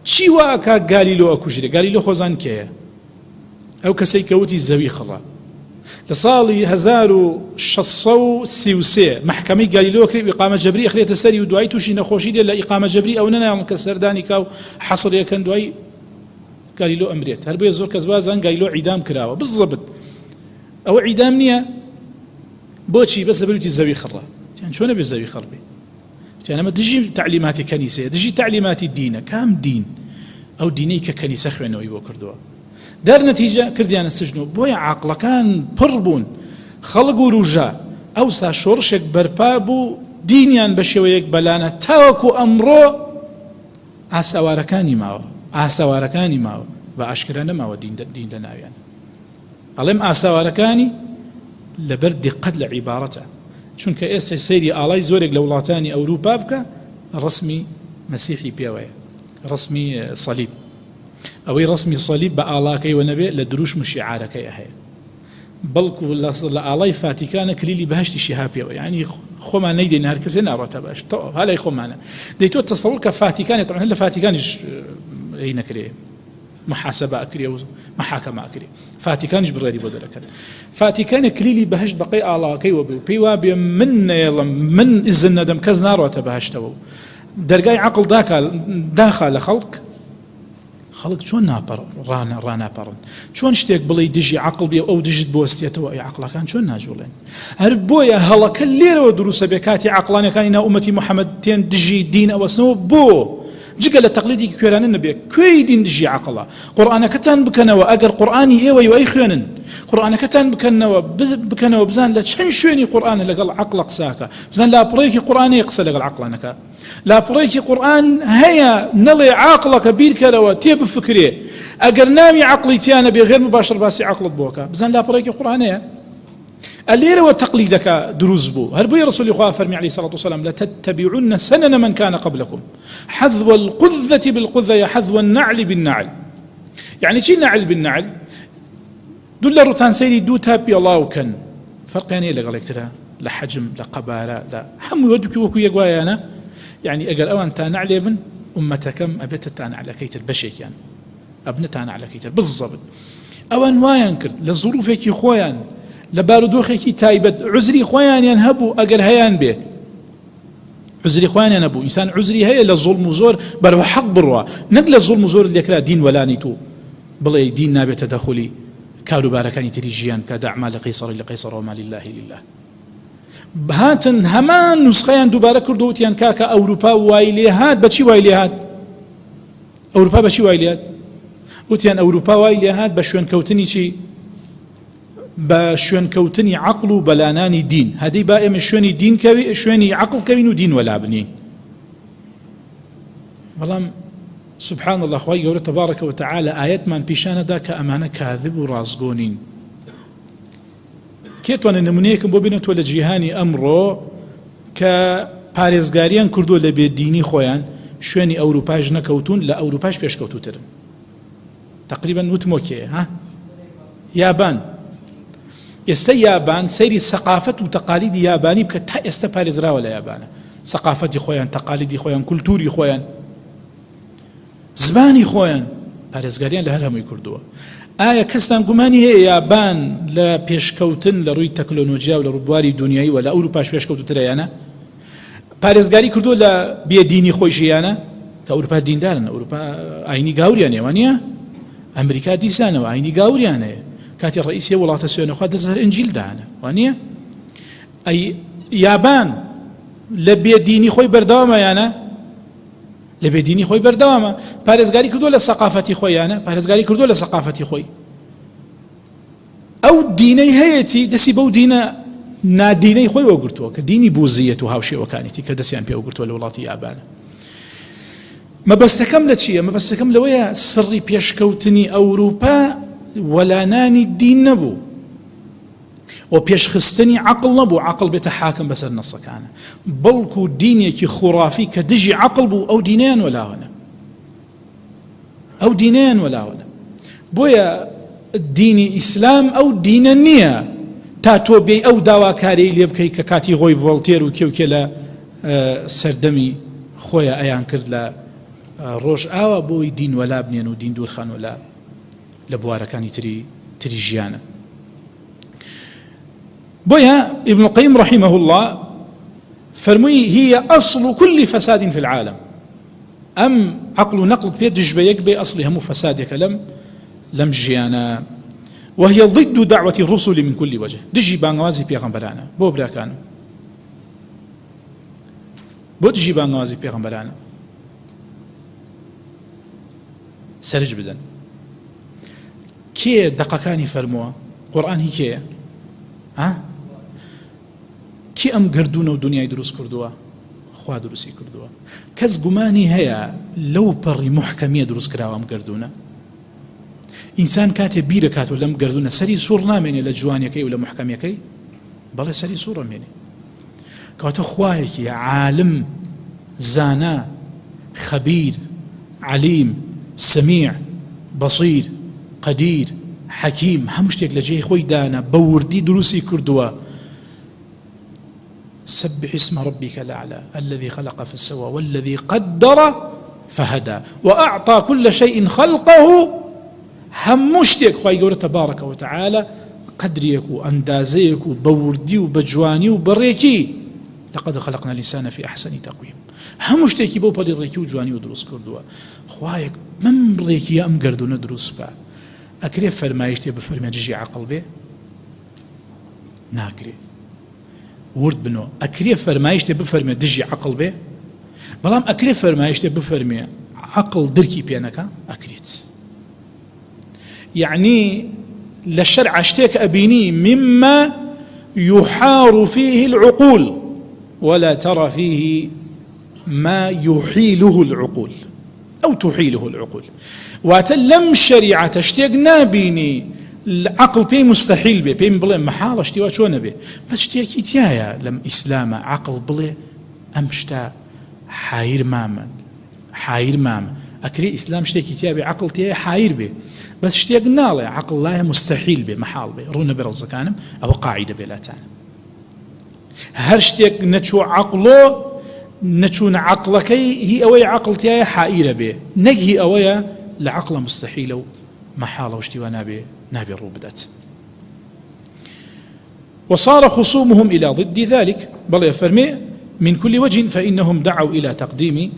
چی وا ئەکا گالیلۆ ئەکوژرێ گالیلۆ خۆزان کێیە ئەو کەسەی کە وتی زەوی خڕە لە ساڵی 1633 محکمەی گالیلۆ کرێ ئیقامە جەبری ئەخرێتە سەری و دوایی تووشی نەخۆشی دێت لە ئیقامە جەبری ئەو نەنایڵن کە سەردانی کا و حەسر یەکەن دوایی. گالیلۆ ئەمرێت. هەر بۆیە زۆر کەس وازان گالیلۆ عیدام کراوە. بزەبت ئەوە عیدام نییە. بۆچی؟ بەس لەبەر وتی زەوی خڕە. وتیان چۆنە بێ زەوی خڕ بێ؟ وتیان ئەمە دژی تەعلیماتی کەنیسەیە، دژی تەعلیماتی دینە. کام دین؟ ئەو دینەی کە کەنیسە خوێنەوەی بۆ کردووە. دەر نەتیجە کردیانە سجن و بۆیە عاقڵەکان پڕ بوون، خەڵک وروژا. ئەوسا شۆڕشێک بەرپا بوو، دینیان بە شێوەیەک بەلانە تاوەکو ئەمڕۆ ئاسەوارەکانی ماوە، ئاسەوارەکانی ماوە، بە ئاشکرا نەماوە دین دین لە ناویان. ئەڵێم ئاسەوارەکانی لەبەر دیقەت لە عیبارەتە، چونکە ئێستا سەیری ئاڵای زۆرێک لە وڵاتانی ئەوروپا بکە ڕەسمی مەسیحی پێوەیە، ڕەسمی سەلیب. ئەوەی ڕەسمی سەلیب بە ئاڵاکەیوە نەبێ لە دروشم و شیعارەکەی هەیە. بەڵکو لە ئاڵای فاتیکانە کلیلی بەهەشتیشی ها پێوە یعنی خۆمان نەیدەین هەر کەسێ ناڕۆتە بەهەشت تەواو ها لای خۆمانە دەی تۆ تەسەوڕ کە فاتیکانێ تەبعەن لە فاتیکانیش ئی نەکرێ محاسبە ئەکرێ و محاکەمە ئەکرێ فاتیکانیش بڕێری بۆ دەرەکەن فاتیکانێ کلیلی بەهەشت بەقەی ئاڵاکەی وە بوو پێی وابێ من نەیەڵم من ئیزن نەدەم کەس ناڕۆتە بەهەشتەوە و دەرگای عەقڵ داکا داخا لە خەڵک خەڵک چۆن ناپەڕ ڕانە ڕاناپەڕن چۆن شتێک بڵێی دژی عەقڵ بێ و ئەو دژت بوەستێتەوە ئەی عەقڵەکان چۆن ناجوڵێن هەر بۆیە هەڵەکە لێرەوە دروستە بێ کاتی عەقڵانەکانی ناو ئومەتی محەممەد تێن دژی دین ئەوەستنەوە بۆ جگە لە تەقلیدێکی کوێرانە نەبێ کوێی دین دژی عەقڵە قورئانەکەتان بکەنەوە ئەگەر قورئانی ئێوەی و ئەیخوێنن قورئانەکەتان بکەنەوە بکەنەوە بزان لە چەند شوێنی قورئانە لەگەڵ عەقڵە قساکە بزان لاپەڕەیەکی قورئانەیە قسە لەگەڵ عەقڵانەکە لاپەڕەیەکی قورئان هەیە نەڵێ عاقڵەکە بیرکەرەوە تێ بفکرێ ئەگەر ناوی عەقڵی تیا نەبێ غێر مباشر باسی عەقڵت بۆکە بزان لاپەڕەیەکی قورئان هەیە ئەلێرەوە تەقلیدەکە دروست بوو هەر بۆیە ڕسولی خوا فەرمی علیه الصلاة والسلام لتتبعن سنن من كان قبلكم حذو القذة بالقذة يا حذو النعل بالنعل يعني چی نعل بالنعل دوو لە ڕوتان سەیری دوو تا پێڵاو کەن فەرقیان هەیە لەگەڵ یەکترا لە حەجم لە قەبارە لە هەموو هەردووکی وەکو یەک وایانە یعنی ئەگەر ئەوان تا نەعلێ بن ئومەتەکەم ئەبێتە تا نەعلەکەی تر بەشێکیان ئەبنە تا نەعلەکەی تر بزەبت ئەوان وایان کرد لە زروفێکی خۆیان لە بارودۆخێکی تایبەت عزری خۆیانیان هەبوو ئەگەر هەیان بێت عزری خۆیانیان نەبوو ئینسان عزری هەیە لە زوڵم و زۆر بەرەو حەق بڕوا نەک لە زوڵم و زۆر لێکرا دین وەلانی تو بڵێی دین نابێتە دەخولی کاروبارەکانی تری ژیان بکە دع ما لقیصر لقیصر وما لله لله هاتن هەمان نوسخەیان دووبارە کردو وتیان کاکە ئەوروپا وای لێ هات بەچی وای لێ هات ئەوروپا بەچی وای لێ هات وتیان ئەوروپا وای لێ هات بە شوێنکەوتنی چی بە شوێنکەوتنی عەقڵ و بەلانانی دین هەدەی با ئێمە شوێنی دین کەوی شوێنی عەقڵ کەوین و دین وەلا بنین بەڵام سبحان اللە خوای گەورە تبارک و تعالی ئایەتمان پیشانەدا کە ئەمانە کاذب و ڕاستگۆ نین کێ توانێت نمونەیەکم بۆ بێنێتەوە لە جیهانی ئەمڕۆ کە پارێزگاریان کردووە لە بێدینی خۆیان شوێنی ئەوروپاش نەکەوتون لە ئەوروپاش پێشکەوتوترن تقریبا وتمۆ کێ ها یابان ئێستا یابان سەیری سەقافەت و تەقالیدی یابانی بکە تا ئێستا پارێزراوە لە یابانە سەقافەتی خۆیان تەقالیدی خۆیان کولتوری خۆیان زمانی خۆیان پارێزگاریان لە هەر هەمووی کردووە ئایا کەستان گومانی هەیە یابان لە پێشکەوتن لە ڕووی تەکنۆلۆژیا و لە ڕووبواری دنیایی و لە ئەوروپاش پێشکەوتوترە یانە پارێزگاری کردووە لە بێدینی خۆیشیانە کە ئەوروپا دیندارن ئەوروپا ئاینی گاوریان هەیە وانە ئەمریکا دیسانەوە ئاینی گاوریان هەیە کاتی ڕئیسی وڵاتە سوێنەخوا دەست هەر ئنجیل دانە وانە ئەی یابان لە بێدینی خۆی بەردەوامە یانە لە بێدینی خۆی بەردەوامە پارێزگاری کردو لە سەقافەتی خۆیانە پارێزگاری کردو لە سەقافەتی خۆی ئەو دینەی هەیەتی دەسی بەو دینە نادینەی خۆی وەگرتووە کە دینی بوزیەت و هاوشێوەکانیتی کە دەستیان پێوەگرتووە لە وڵاتی یابانە مەبەستەکەم لە چییە مەبەستەکەم لەوەیە سڕی پێشکەوتنی ئەوروپا وەلانانی دین نەبوو و پێشخستنی عەقڵ نەبوو عەقڵ بێتە حاکم بەسەر نەسەکانە بەڵکو دینێکی خوڕافی کە دژی عەقڵ بوو ئەو دینیان وەلاوەنە ئەو دینیان وەلاوەنە بۆیە دینی ئیسلام ئەو دینە نییە تا تۆ بێ ئەو داواکاری لێ بکەی کە کاتی غۆی ڤۆڵتێر و کێوکێ لە سەردەمی خۆیان ئەیان کرد لە ڕۆژ ئاوا بۆی دین وەلا بنێن و دین دوورخان وەلا لە بوارەکانی تری تری ژیانە بۆیە ابن القيم رحمه الله فەرمووی هي أصل كل فساد في العالم. ئەم عەقڵ و نەقڵ پێ دژ بە یەک بێ ئەسڵی هەموو فەسادێکە لەم لەم ژیانە وهي ضد دعوة الرسل من كل وجه دژی بانگەوازی پێغەمبەرانە بۆ براکانم بۆ دژی بانگەوازی پێغەمبەرانە سەرج بدەن کێ دەقەکانی فەرمووە قورئان هی کێیە ها کێ ئەم گەردوونە و دنیای دروست کردووە؟ خوا دروستی کردووە. کەس گومانی هەیە لەو پەڕی محکەمیە دروست کراوە ئەم گەردوونە؟ ئینسان کاتێ بیرەکاتەوە لەم گەردوونە سەری سوڕ نامێنێ لە جوانیەکەی و لە محکەمیەکەی؟ بەڵێ سەری سوڕ ئەمێنێ. کەواتە خوایەکی عالم، زانا، خەبیر، عەلیم، سەمیع، بەسیر، قەدیر، حەکیم، هەموو شتێک لە جێی خۆی دانا، بە وردی دروستی کردووە. سبح اسم ربك الأعلى الذي خلق فسوى والذي قدر فهدى وأعطى كل شيء خلقه هەموو شتێک خوای گەورە تبارك وتعالى قدرێک و ئەندازەیەک و بەوردی و بەجوانی و بەڕێکی لقد خلقنا الإنسان في أحسن تقويم هەموو شتێکی بەو پەڕی ڕێکی و جوانی و دروست کردووە خوایەک بەم ڕێکیە ئەم گەردوونە دروست بکا ئەکرێ فەرمایشتێ بفەرمێ دژی عەقڵ بێ؟ ناکرێ. ورد بنۆ ئەکرێ فەرمایشتێ بفەرمێ دژی عەقڵ بێ؟ بەڵام ئەکرێ فەرمایشتێ بفەرمێ عەقڵ درکی پێ نەکا؟ ئەکرێت. یعنی لە شەرع شتێک ئەبینی مما يحار فيه العقول ولا ترى فيه ما يحيله العقول أو تحيله العقول واتە لەم شەریعەتە شتێک نابینی عقل پێی مستحیل بێ پێیم بڵێ مەحاڵە شتی وا چۆنە بێ بەس شتێکی تایە لەم ئیسلامە عقل بڵێ ئەم شتە حایر مامە حایر مامە ئەکرێ ئیسلام شتێکی تیا بێ عقل تێ حایر بێ بەس شتێک ناڵێ عقل لایە مستحیل بێ مەحاڵ بێ ڕوونە بێ ڕزەکانم ئەوە قاعیدە بێ لاتان هەر شتێک نەچوو عەقڵۆ نەچوونە عەقڵەکەی هی ئەوەیە عەقڵ تیایە حائیرە بێ نەک هی ئەوەیە لە عەقڵە مستحیلە و مەحاڵە و شتی وا نابێ نابێ ڕوو بدات. وصار خصومهم إلى ضد ذلك بل فرمي من كل وجه فإنهم دعوا إلى تقديم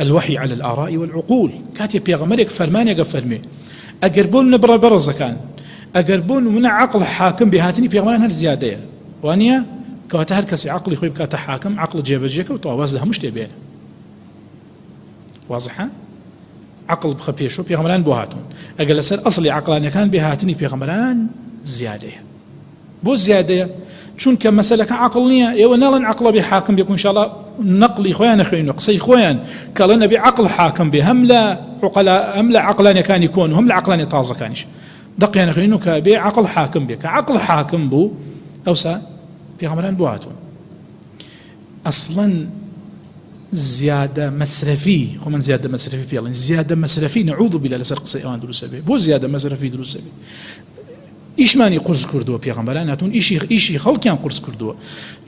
الوحي على الآراء والعقول كاتي بيغمرك فرمانيك فرمي ئەگەر بۆ نبڕە بەڕزەکان ئەگەر بۆ نمونە عەقڵ حاکم بێ هاتنی پێغەمبەران هەر زیادەیە وانیە؟ کەواتە هەر کەسی عەقڵی خۆی بکاتە حاکم عەقڵ جێبەجێکە و تەواو واز لە هەموو شتێ بێنە وازحە؟ عەقڵ بخە پێش و پێغەمبەران بۆ هاتوون ئەگەر لەسەر ئەسڵی عەقڵانیەکان بێ هاتنی پێغەمبەران زیادەیە بۆ زیادەیە؟ چونکە مەسەلەکە عەقڵ نییە، ئێوە ناڵێن عەقڵە بێ حاکم بێ، ئینشاڵڵا نەقڵی خۆیان نەخوێنن و قسەی خۆیان کە ئەڵێن ئەبێ عەقڵ حاکم بێ هەم لە عقلا هەم لە عەقڵانیەکانی کۆن و هەم لە عەقڵانی تازەکانیش دەقیان نەخوێنن و کە بێ عەقڵ حاکم بێ کە عەقڵ حاکم بوو ئەوسا پێغەمبەران بۆ هاتوون ئەسڵەن زیادە مەسرەفی خۆ من زیادە مەسرەفی پێڵێن زیادە مەسرەفی نعوذ بالله لەسەر قسەی ئەوان دروستە بێ بۆ زیادە مەسرەفی دروستە بێ ئیشمانی قورس کردووە پێغەمبەران هاتوون ئیشی ئیشی خەڵکیان قورس کردووە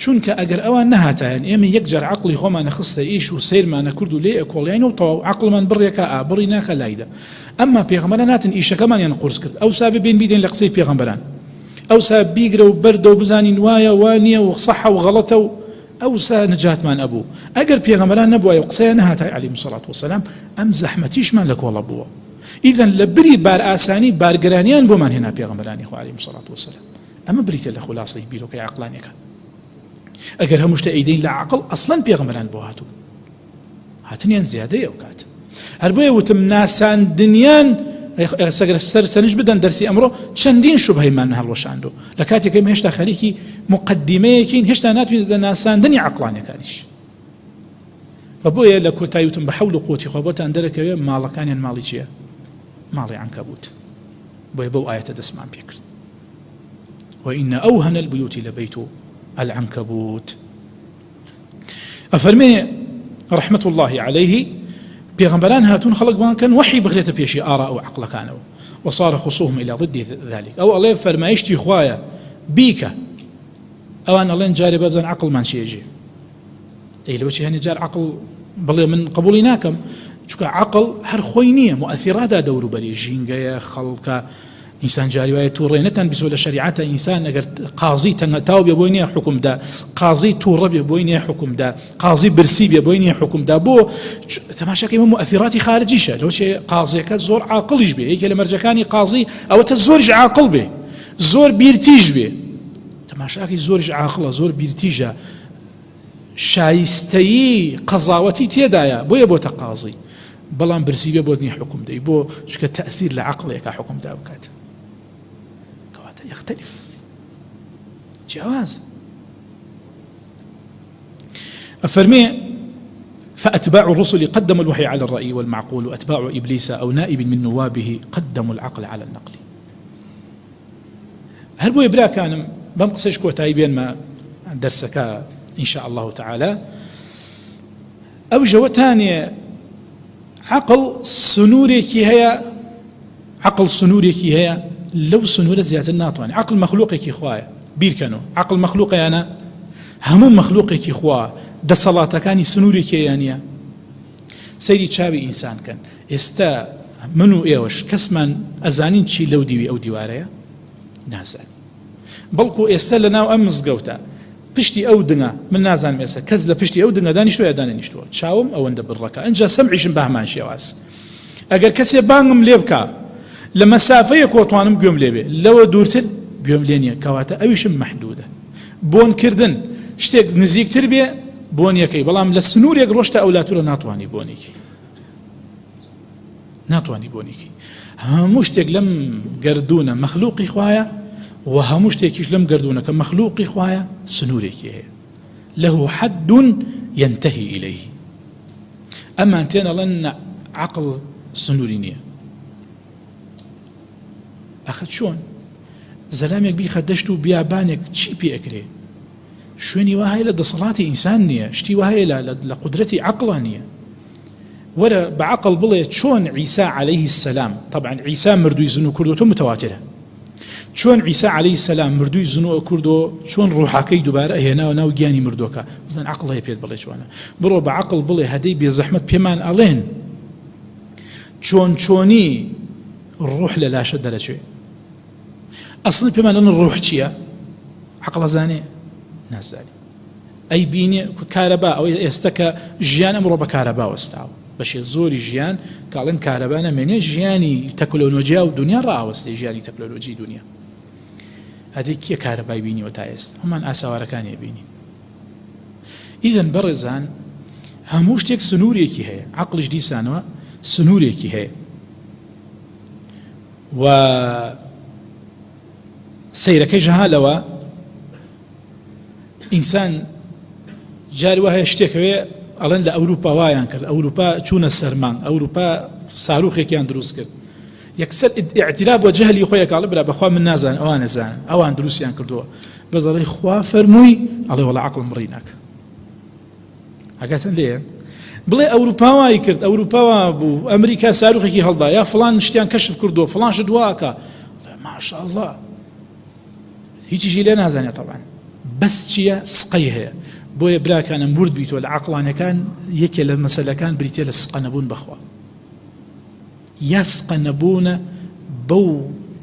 چونکە ئەگەر ئەوان نەهاتایەن ئێمە یەک جار عەقڵی خۆمانە خستە ئیش و سەیرمانە کرد و لێ ئەکۆڵیین و تەواو عەقڵمان بڕێکا ئا بڕی ناکا لایدە ئەمما پێغەمبەران هاتن ئیشەکەمانیان قورس کرد ئەوسا بێن بیدەین لە قسەی پێغەمبەران ئەوسا بیگرە و بەردە و بزانین وایە وا نییە و سەحە و غەڵەتە و ئەوسا نجاتمان ئەبوو ئەگەر پێغەمبەران نەبوایە و قسەیان نەهاتای عەلەیهم سەڵات وسەلام ئەم زەحمەتیشمان لە کۆڵە بووە ئیذن لە بری بارئاسانی بارگرانیان بۆمان هێنا پێغەمبەرانی خوا علیهم الصلاة والسلام ئەمە بریتە لە خولاسەی بیرۆکەی عەقڵانیەکان ئەگەر هەموو شتە ئەیدەین لە عەقڵ ئەسڵەن پێغەمبەران بۆ هاتوون هاتنیان زیادەیە ئەو کات هەر بۆیە وتم ناساندنیان سەگەر سەر سەرنج بدەن دەرسی ئەمڕۆ چەندین شوبهەیمان هەڵوەشاندو لە کاتێک ئێمە هێشتا خەریکی مقدمەیەکین هێشتا ناتوانین لە ناساندنی عەقڵانیەکانیش و بۆیە لە کۆتایی وتم بە حەول و قوتی خوا بۆتان دەرەکەوێ ماڵەکانیان ماڵی چییە؟ ماڵی عەنکەبوت بۆیە بەو ئایەتە دەستمان پێکرد وإن أوهن البيوت لبيت العنكبوت ئەفەرمێ رحمة الله عليه پێغەمبەران هاتوون خەڵک بان کەن وەحی بخرێتە پێشی ئارا و عەقڵەکانەوە وصار خصوهم إلى ضد ذلك ئەو ئەڵێ فەرمایشتی خوایە بیکە ئەوان ئەڵێن جارێ بەزان عەقڵمان چێژێ ئەی لەوەچی هەنێ جار عەقڵ بڵێ من قبوڵی ناکەم چونکە عەقڵ هەر خۆی نییە موئەثیرادا دەوروبەری ژینگەیە خەڵکە ئینسان جاری وایە تووڕێ نەتان بیسوە لە شەریعەتە ئینسان ئەگەر قازی تەنگەتاو بێ بۆی نییە حکومدا قازی تووڕە بێ بۆی نییە حکومدا قازی برسی بێ بۆی نییە حکومدا بۆ تەماشاکەی موئەثیراتی خارجیشە لەو چێ قازیەکە زۆر عاقڵیش بێ یەکێ لە مەرجەکانی قازی ئەوەتە زۆریش عاقڵ بێ زۆر بیرتیژ بێ تەماشاکەی زۆریش عاقڵە زۆر بیرتیژە شایستەیی قەزاوەتی تێدایە بۆیە بۆتە قازی بەڵام برسی بێ بۆت نیە حوکم دەی بۆ چونکە تەئسیر لە عەقڵێکا حوکم دا بکات کەواتە یختلف جیاواز ئەفەرمێ فأتباع الرسل قدموا الوحي على الرأي والمعقول وأتباع إبليس أو نائب من نوابه قدموا العقل على النقل هەر بۆیە براکانم بەم قسەش کۆتایی بێنمە دەرسەکە إن شاء الله تعالى ئەو ژەوەتانێ عقل سنوورێکی هەیە عقل سنوورێکی هەیە لەو سنوورە زیاتر ناتوانێت عقل مەخلوقێکی خوایە بیرکەنەوە عقل مەخلوقیانە هەموو مەخلوقێکی خوا دەسەڵاتەکانی سنوورێکیانە سەیری چاوی ئینسان کەن ئێستا من و ئێوەش کەسمان ئەزانین چی لەو دیوی ئەو دیوارەیە؟ نازانین. بەڵکو ئێستا لە ناو ئەم مزگەوتە پشتی ئەو دنگە من نازانم ئێستا کەس لە پشتی ئەو دنگە دانیشتوە یا دانەنیشتووە چاوم ئەوەندە بڕەکە ئەنجا سەمعیشم بە هەمان شێواز ئەگەر کەسێ بانگم لێ بکا لە مەسافەیە کۆتوانم گوێم لێ بێ لەوە دوورتر گوێم لێ نییە کەواتە ئەویشم مەحدودە بۆنکردن شتێک نزیکتر بێ بۆنیەکەی بەڵام لە سنوورێک ڕۆشتە ئەولاتورە ناتوانانی بۆنێکی ناتوانی بۆنیکەی هەموو شتێک لەم گردونە مەخلوقی خوایە و هەموو شتێکیش لەم گردونەکە مەخلوقی خوایە سنوورێکی هەیە له حد ينتهي إليه ئەمان تێن ئەڵێن عقل سنووری نییە ئەخە چۆن زەلامێک بیخە دەشت و بیابانێک چی پێ ئەکرێ شوێنی وا هەیە لە دەسەڵاتی ئینسان نییە شتی وا هەیە لە قودرەتی عەقڵا نییە وەرە بە عەقڵ بڵێ چۆن عیسا عەلەیه السلام طبعا عیسا مردووی زنوو کردوتۆ متواترە چۆن عیسا عەلەیه السلام مردووی زنوو کردو چۆن ڕوحەکەی دووبارە هێناوە ناو گیانی مردووەکە بزان عەقڵ هەیە پێت بڵێ چۆنە بڕۆ بە عەقڵ بڵێ هەدەی بێزەحمەت پێمان ئەڵێن چۆن چۆنی ڕوح لە لاشە دەرەچێ ئەسڵی پێمان ئەڵێن ڕوح چییە؟ عەقڵ ئەزانێ؟ نازانێ. ئەی بینێ کارەبا ئەوەی ئێستا کە ژیان ئەمڕۆ بە کارەبا وەستاوە بەشێ زۆری ژیان کاڵێن کارەبا نەمێنێ ژیانی تەکنۆلۆژیا و دنیا ڕاوەستێ ژیانی تەکنۆلۆژی دنیا ئەدەی کێ کارەبای بینیوە تا ئێستا هەمان ئاسەوارەکانی بینین ئیذن بەڕێزان هەموو شتێک سنوورێکی هەیە عقلیش دیسانەوە سنوورێکی هەیە و سەیرەکەیش ها لەوە ئینسان جاری وا هەیە شتێک هەیە ئەڵێن لە ئەوروپا وایان کرد ئەوروپا چوونە سەرمان ئەوروپا ساروخێکیان دروست کرد یەکسەر اعتراف وە جەهلی خۆی کاڵ برا بەخوا من نازان ئەوان نەزان ئەوان دروستیان کردووە بەس ئەڵێ خوا فەرمووی ئەڵێ وەڵا عەقڵم بڕی ناکە ئاگاتان لێیە؟ بڵێ ئەوروپا وای کرد ئەوروپا وا بوو ئەمریکا ساروخێکی هەڵدا یا فڵان شتیان کەشف کردووە فڵان شت واکە ماشاءاللە هیچیشی لێ نازانێت طبعا بەس چییە سقەی هەیە بۆیە براکانم ورد بیتەوە لە عقلانەکان یەکێ لە مەسەلەکان بریتە لە سقە نەبوون بەخوا یا سقە نەبوونە بەو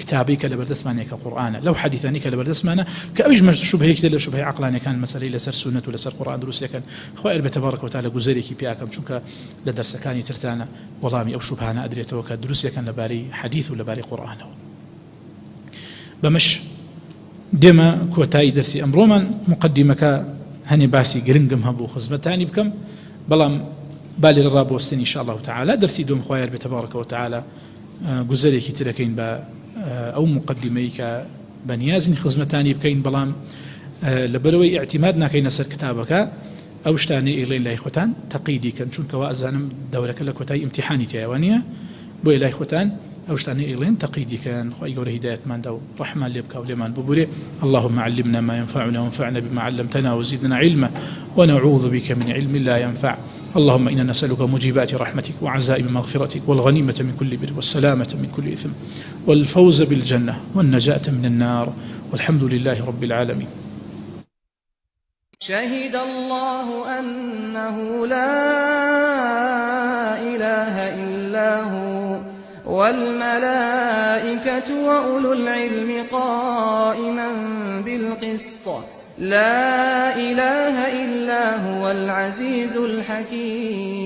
کتابەی کە لەبەردەستمانە کە قورئانە لەو حەدیثانەی کە لەبەردەستمانە کە ئەویش مەرج شوبهەیەکی تر لە شوبهەی عەقڵانیەکان مەسەلەی لەسەر سوننەت و لەسەر قورئان دروستەکەن خوای ئەربێ تەبارک وتعالی گوزەرێکی پیاکەم چونکە لە دەرسەکانی ترتانە وەڵامی ئەو شوبهانە ئەدرێتەوە کە دروستەکەن لەبارەی حەدیث و لەبارەی قورئانەوە بەمەش دێمە کۆتایی دەرسی ئەمڕۆمان مقدمەکە هەنێ باسی گرنگم هەبوو خزمەتانی بکەم بەڵام با لێرە ڕابوەستین ان شاء اللە تعالی دەرسی دووەم خوا یار بێ تبارک و تعالی گوزەرێکی ترەکەین بە ئەو مقدمەی کە بە نیازین خزمەتانی بکەین بەڵام لەبەرەوەی اعتماد ناکەینە سەر کتابەکە ئەو شتانەی ئەیڵێن لای خۆتان تەقیدی کەن چونکە وا ئەزانم دەورەکە لە کۆتایی ئیمتیحانی تیایە وانیە بۆیە لای خۆتان ئەو شتانەی ئەیڵێن تەقیدی کەن خوای گەورە هیدایەتمان دا و ڕەحمان لێ بکا و لێمان ببورێ اللهم علمنا ما ينفعنا وانفعنا بما علمتنا وزدنا علما ونعوذ بك من علم لا ينفع اللهم إنا نسألك موجبات رحمتك وعزائم مغفرتك والغنيمة من كل بر والسلامة من كل إثم والفوز بالجنة والنجاة من النار والحمد لله رب العالمين. شهد اللە انه لا اله الا هو والملائکة. والملائكة وأولو العلم قائما بالقسط لا إله إلا هو العزيز الحكيم.